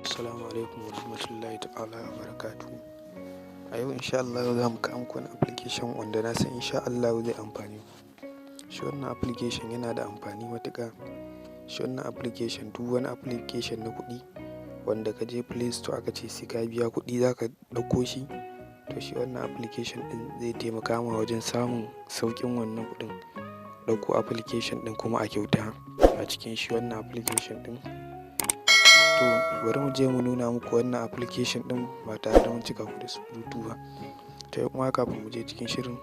Assalamu alaikum warahmatullahi ta'ala wa barakatuhu. A yau insha Allah za mu kawo muku wani application wanda na san insha Allah zai amfane ku. Shi wannan application yana da amfani matuƙa. Shi wannan application, duk wani application na kuɗi wanda ka je Play Store aka ce sai ka biya kuɗi za ka ɗauko shi, to shi wannan application ɗin zai taimaka ma wajen samun sauƙin wannan kuɗin ɗauko application ɗin kuma a kyauta a cikin shi wannan application ɗin. To, bari mu je mu nuna muku wannan application ɗin ba tare da mun cika ku da surutu ba. To, 'yan uwa, kafin mu je cikin shirin,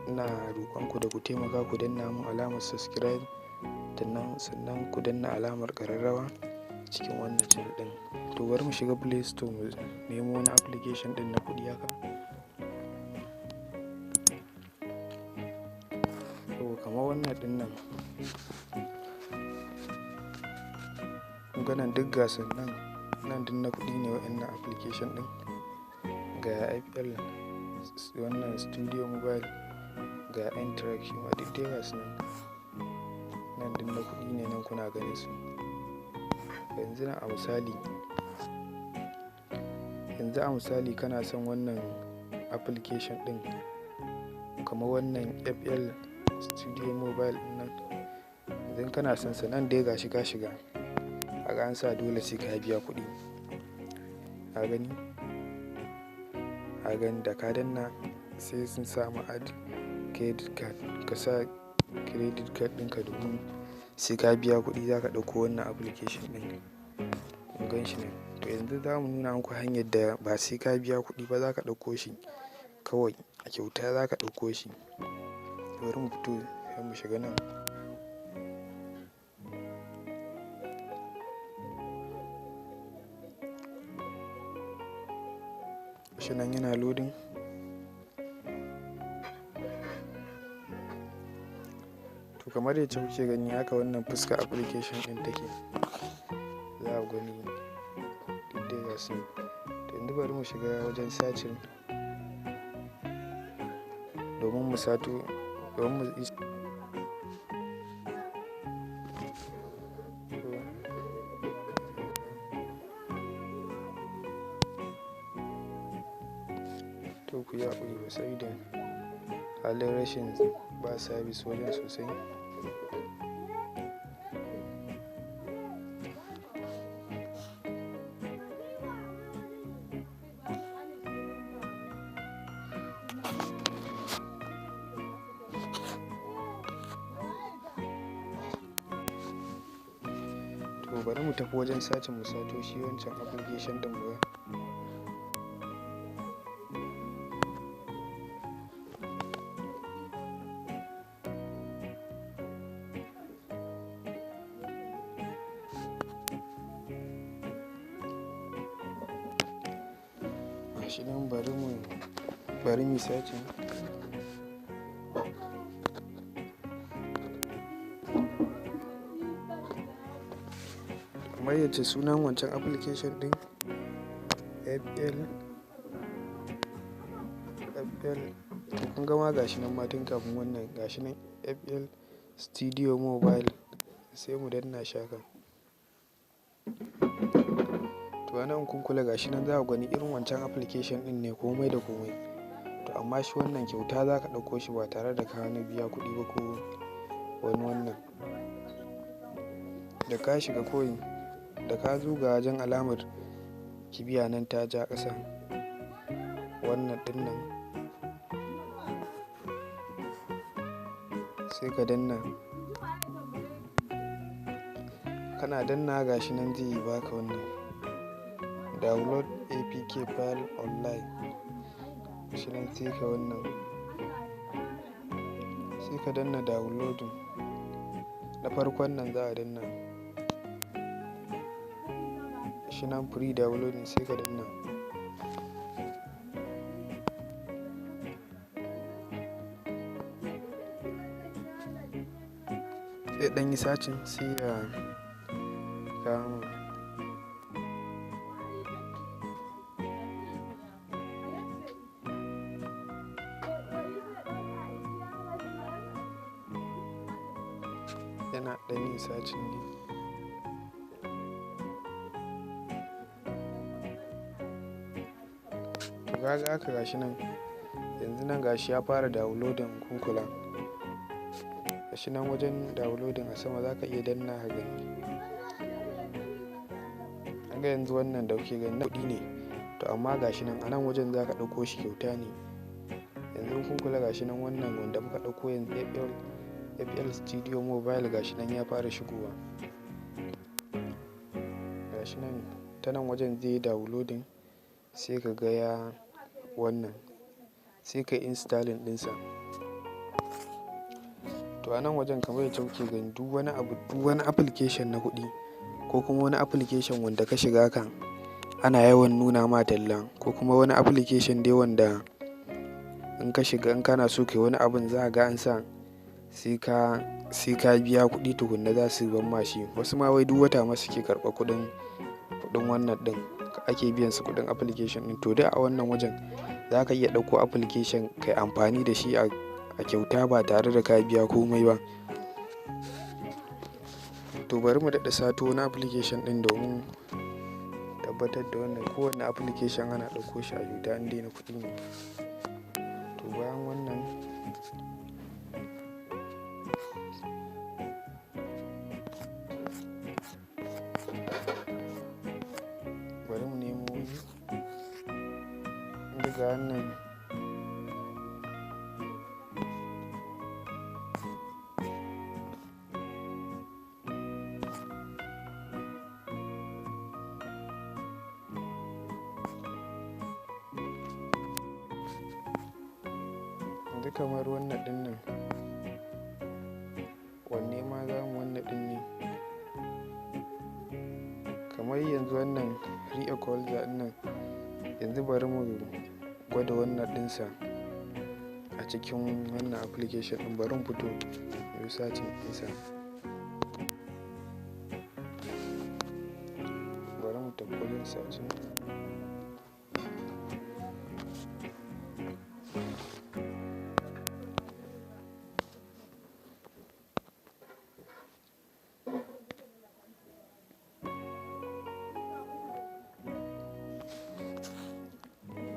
ina roƙon ku da ku taimaka ku danna mun alamar subscribe, sannan ku danna alamar ƙararrawa cikin wannan channel ɗin. To, bari mu shiga Play Store mu nemo wani application ɗin na kuɗi haka. To, kamar wannan ɗin nan. Kun ga nan duk gasu nan, nan duk na kuɗi ne waɗannan application ɗin. Ga FL wannan Studio Mobile, ga Ntrack, shi ma duk dai gasu nan. Nan duk na kuɗi ne, nan kuna ganin su. Yanzu nan a misali, yanzu a misali kana son wannan application ɗin kamar wannan FL Studio Mobile ɗin nan. Idan kana son sa, nan dai gashi ka shiga. Kaga an sa dole sai ka biya kuɗi. Ka gani? Ka gani da ka danna sai sun samu add credit card, ka sa credit card ɗinka domin sai ka biya kuɗi za ka ɗauko wannan application ɗin. Kun gan shi nan. To, yanzu za mu nuna muku hanyar da ba sai ka biya kuɗi ba za ka ɗauko shi, kawai a kyauta za ka ɗauko shi. Bari mu fito sai mu shiga nan. Shi nan yana loading. To, kamar yacce kuke gani, haka wannan fuskar application ɗin take. Za ku gani duk dai gasu nan. To, yanzu bari mu shiga wajen searching domin mu sato, domin mu yi. To, ku yi haƙuri ba sabida halin rashin ba service wajen sosai. To, bari mu tafi wajen searching mu sato shi wancan application ɗin mu ga. Gashi nan, bari mu searching. Kamar yacce sunan wancan application ɗin FL FL. To, kun ga ma gashi nan ma tun kafin wannan, gashi nan FL Studio Mobile, sai mu danna shi haka. To, anan kun kula, gashi nan za ku gani irin wancan application ɗin ne komai da komai. To, amma shi wannan kyauta za ka ɗauko shi ba tare da ka wani biya kuɗi ba ko wani wannan. Da ka shiga kawai, da ka zo ga wajen alamar kibiya nan ta ja ƙasa, wannan ɗin nan, sai ka danna. Kana danna, gashi nan zai baka wannan download APK file online. Gashi nan, sai ka wannan, sai ka danna downloading. Na farkon nan za a danna. Shi nan free downloading, sai ka danna. Zai ɗan yi searching sai ya kawo. Yana ɗan yin searching ne. To kaga haka gashi nan, yanzu nan gashi ya fara downloading, kun kula. Gashi nan wajen downloading a sama, za ka iya danna ka gani. Kaga yanzu wannan da kuke gani na kuɗi ne, to amma gashi nan a nan wajen za ka ɗauko shi kyauta ne. Yanzu kun kula, gashi nan wannan wanda muka ɗauko yanzu, FL Studio Mobile, gashi nan ya fara shigowa. Gashi nan ta nan wajen zai yi downloading, sai ka ga ya wannan, sai ka yi installing ɗinsa. To a nan wajen, kamar yacce kuke gani, duk wani abu, duk wani application na kuɗi ko kuma wani application wanda ka shiga kan ana yawan nuna ma talla, ko kuma wani application dai wanda in ka shiga, in kana so kai wani abun, za ka ga an sa sai ka biya kuɗi tukunna za su bar ma shi. Wasu ma wai duk wata ma suke karɓar kuɗin wannan ɗin, ake biyan su kuɗin application ɗin. To duk a wannan wajen za ka iya ɗauko application kai amfani da shi a kyauta ba tare da ka biya komai ba. To bari mu daɗa sato wani application ɗin domin tabbatar da wannan. Kowane application ana ɗauko shi a kyauta in dai na kuɗi ne. To bayan wannan, bari mu nemo wani. Ga wannan, yanzu kamar wannan ɗin nan, wanne ma za mu wannan ɗin ne? Kamar yanzu wannan ReEqualizer ɗin nan, yanzu bari mu gwada wannan ɗinsa a cikin wannan application ɗin. Bari mu fito mu yi searching ɗinsa. Bari mu tafi wajen searching.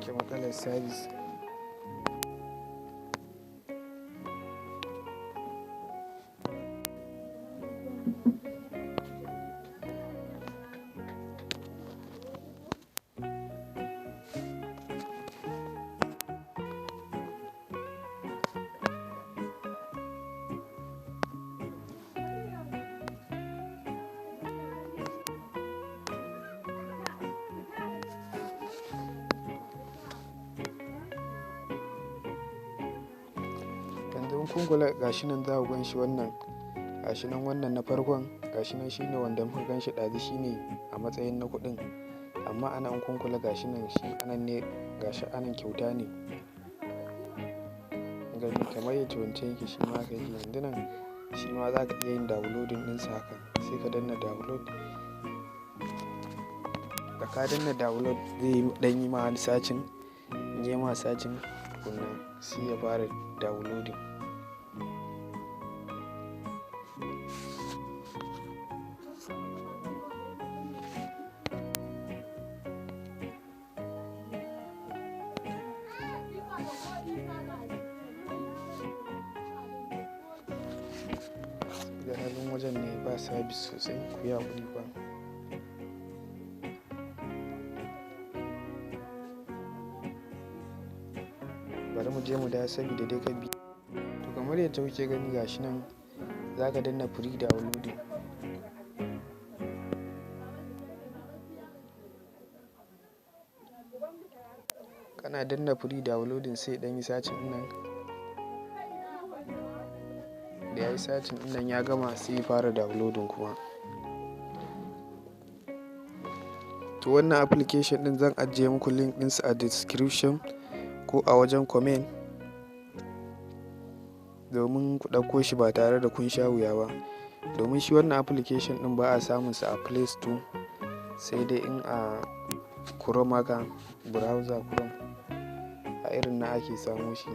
Ke matsalar service. Yanzu in kun kula, gashi nan za ku gan shi wannan, gashi nan wannan na farkon, gashi nan shine wanda muka gan shi ɗazu, shine a matsayin na kuɗin. Amma anan in kun kula, gashi nan shi anan ne, gashi anan kyauta ne. Gani kamar yacce wancan yake, shi ma haka yake. Yanzu nan shi ma za ka iya yin downloading ɗinsa haka, sai ka danna download. Da ka danna download, zai ɗan yi ma wani searching. In ya ma searching tukunna, sai ya fara downloading. Da halin wajen ne ba service sosai, ku yi haƙuri fa. Bari mu je mu dawo saboda dai ka bi. To kamar yadda kuke gani, gashi nan za ka danna free downloading. Kana danna free downloading, sai ɗan yi searching ɗin nan. Da ya yi searching ɗin nan ya gama, sai ya fara downloading kuma. To wannan application ɗin zan ajiye muku link ɗinsa a description ko a wajen comment domin ku ɗauko shi ba tare da kun sha wuya ba. Domin shi wannan application ɗin ba a samun sa a Play Store, sai dai in a Chrome haka, browser Chrome, a irin nan ake samo shi.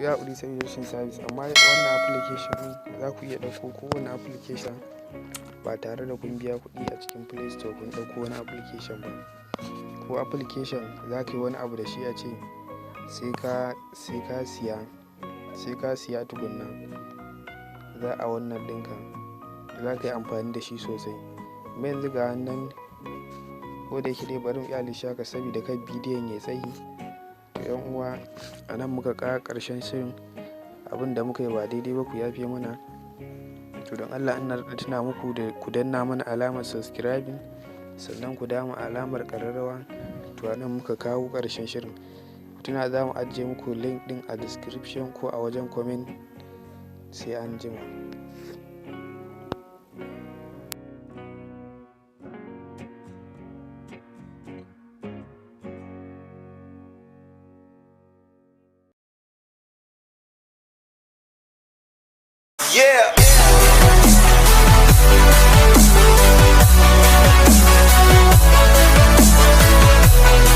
Ku yi haƙuri saboda rashin service, amma wannan application ɗin za ku iya ɗauko kowane application ba tare da kun biya kuɗi a cikin Play Store kun ɗauko wani application ba. Ko application za ka yi wani abu da shi a ce sai ka siya, sai ka siya tukunna za a wannan ɗinka, za ka yi amfani da shi sosai. Amma yanzu ga nan, ko da yake dai bari mu ƙyale shi haka saboda kar bidiyon ya tsayi. To 'yan uwa, a nan muka kawo ƙarshen shirin. Abin da muka yi ba daidai ba, ku yafe mana. To don Allah ina daɗa tuna muku da ku danna mana alamar subscribing, sannan ku dama alamar ƙararrawa. To a nan muka kawo ƙarshen shirin. Tuna za mu ajiye muku link ɗin a description ko a wajen comment. Sai an jima. Yeah.